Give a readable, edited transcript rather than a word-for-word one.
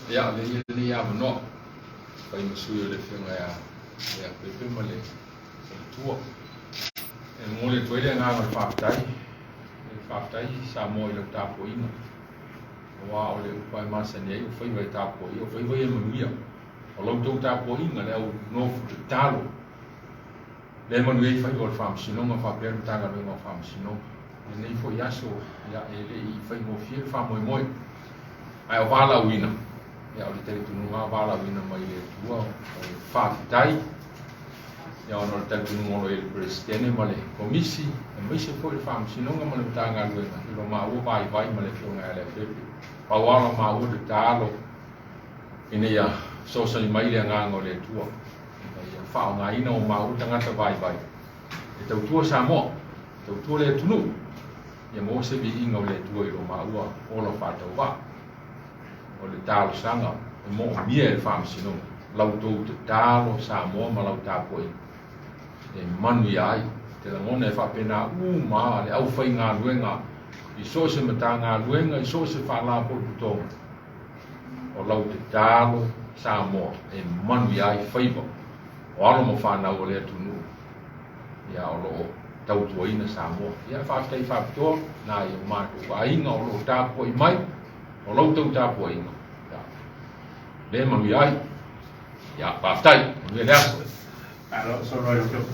Ia, avea ia lenei avanoa e fai ma sui o le Afioga ia Leaupepe ma le faletua. E momoli atu ai le agaga o le faafetai, e faafetai Samoa i lau tapuaiga, aua o le upu lava e masani ai, o faiva e tapuaia, o faiva ia e manuia. O la outou tapuaiga, le au nofo tatalo, lea e manuia ai faiva o le Faamasinoga faapea le Matagaluega o Faamasinoga. I lenei foi aso, ia, e le i faigofie le faamoemoe, ae o valaauina, ia, o le talitonuga lava o valaauina mai le Atua, o le faafetai, ia, ona o le talitonuga o lo o i ai le Peresetene ma le Komisi, aemaise foi le Faamasinoga ma le Matagaluega i lo maua vaivai ma le Afioga ia Leaupepe. Pau lava o la maua tatalo, ina ia fesoasoani mai le agaga o le Atua, ina ia faaaogaina o maua tagata vaivai e tautua Samoa, tautua le atunuu, ia maua se viiga o le Atua i lo maua ola faatauvaa. O le talosaga e moomia e le Faamasinoga, la outou tatalo Samoa ma lau tapuaiga e manuia ai. Te lagona e faapena uma lava le aufaigaluega i so o se Matagaluega, i so o se Faalapotopotoga, o lau tatalo Samoa e manuia ai faiva o alo ma fanau o le atunuu ia o lo o tautuaina Samoa. Ia faafetai faapitoa nai o matou aiga o lo o tapuai mai, o la outou tapuaiga ia lea e manuia ai. Ia faafetai, manuia le aso. Malo saunoa i lau Afioga.